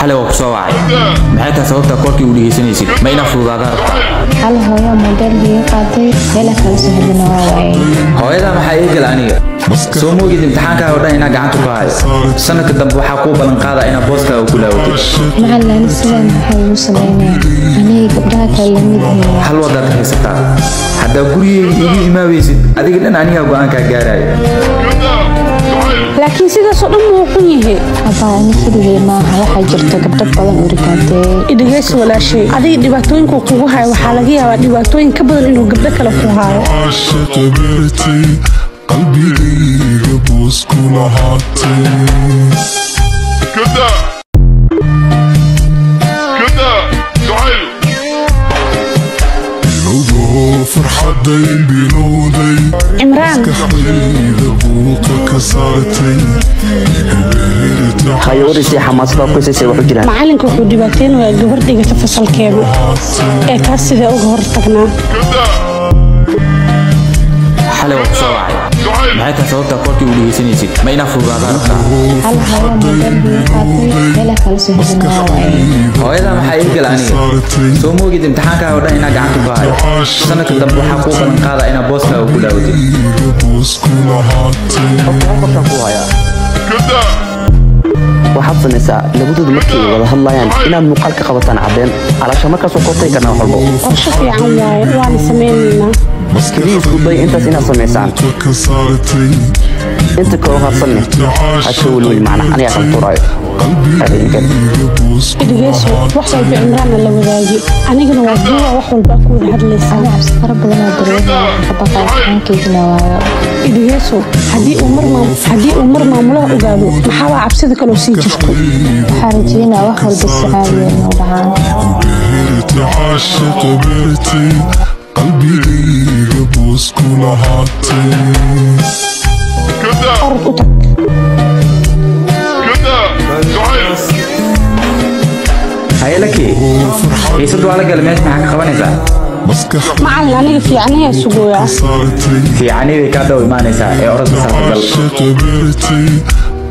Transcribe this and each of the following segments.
Xalay waa ku soo wacay. Maxay tahay sababta koolkii u dhegeysanaysid? Ma inaa fududaadaa rabtaa? Xalay hooyo mobeelka iga qaatay, meela kala soo hadlina waa waayay. Hooyadaa maxaa ii gala aniga? Soo moogid imtixaankaaga oo dhan inaa gacanta ku hayo. Sanadka dambe waxaa kuu ballan qaadaa inaad booskaaga ku laawatid. Macallin, ani sidaan maxaa igu sameynaya? Aniga gabdhaha kale lamid yihiin. Hal wadaad haysataa. Haddaa gurigeyga iigu imaaweysid, adiga dhan anigaa go'aankaa gaaraayo. Laakiin sidaasoo dhan wuu xun yahay. Abaa, ani keligay maaha, waxaa jirta gabdho badan oo rikaateeyey. Idhegeyso walaashay, adiga dhibaatooyinku kugu hayo waxaa laga yaabaa dhibaatooyin ka badan inuu gabdho kale ku hayo. Caashaqa beertay qalbigayga boos ku lahaatay. Bilowdo farxaday bilowday. Cimraan. Maskaxdayda buuqa ka saartay, igu beertay. Hayo, urisii xamaasada ku haysay wax u jiraan. Macalinka wuxuu dhibaateynayaa gabar dhigata fasalkeena, ee taas sidee uga hor tagnaa? Xalay waa ku soo wacay. Maxay tahay sababta koolkii u dhegeysanaysid? Ma inaa fududaadaa rabtaa? Xalay hooyo mobeelka iga qaatay, meela kala soo hadlina waa waayay. Hooyadaa maxaa ii gala aniga? Soo moogid imtixaankaaga oo dhan inaa gacanta ku hayo. Sanadka dambe waxaa kuu ballan qaadaa inaad booskaaga ku laawatid. Qalbigayga boos ku lahaatay. Hal qorshaan kuu hayaa. Waxaad samaysaa labadoodu markay wada hadlayaan inaad muuqaal ka qabataan cadeen calaasha, markaasoo kortay karnaa wax walbo. Qorsho fiican waaye, waana sameynaynaa. Keliya isku day intaas inaad samaysaan. Buuqa ka saartay. Inta kaloo harsanne ha ka welweli, macna anigaa kala tuuraayo. Qalbigayga boos ku Idhegeyso, wax walba Cimraanna la wadaagi, anigana waa duuba wax walba ku wada hadlaysaa. Ani cabsi fara badan oo dareemaya, waxaan ka baqaa imtixaankaygana waayo. Idhegeyso, haddii uu mar maamulaha ogaado, maxaa waa cabsida kaloo sii jirto? Waxaa rajeynaa wax walba si caadiya inuu dhacaan. Beertay caashaqa beertay qalbigayga boos ku lahaatay. Orod u tag. Haye Laki, xiisad waa la galay, meesha maxaa ka qabanaysaa? Maskaxda Macalin, aniga fiicanayaa sugooyaa. saartay. Fiicani bay kaa dhow imaanaysaa, ee orod fasalka gal. Caashaqa beertay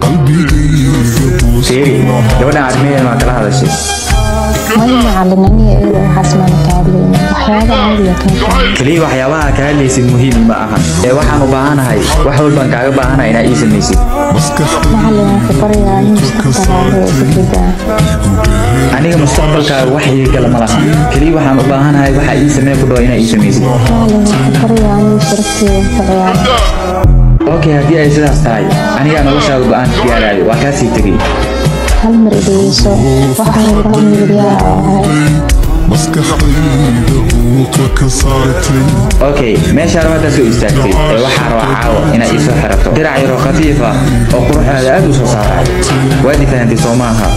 qalbigayga boos ku Fiiri, lahaatay. gabadhan arrimaheeda maa kala hadashay? Maya macallin, aniga iyada waxaas maana ka hadlaynin, waxyaaba caadiya ka hadlaynin. Keliya waxyaabaha ka hadlaysid muhiim ma ahan, ee waxaan u baahanahay wax walbaan kaaga baahanahay inaa ii samaysid. Maskaxda Macallin, waan ku baryaa in mustaqbalkaaga fikrada. Aniga mustaqbalkaaga wax iiga gala ma laha, keliya waxaan u baahanahay waxa ii samee ku dhaho inaa ii samaysid. Macallin, waan ku baryaa, aniga sharafteeda ka ciyaar. Okay, haddii ay sidaas tahay, anigaa noloshaada go'aan ka gaaraayo, waa kaasii tegey. Hal mar idhegeyso, wax walba aniga diyaar oo ahay. Maskaxdayda buuqa ka saartay. Okay, meeshaa raba haddaa soo istaagtay, ee waxaa rabaa caawa inaad ii soo xirato dirac yaroo khafiif ah oo quruxdaada aad u soo saarayo. Waad i fahantay, soo maaha?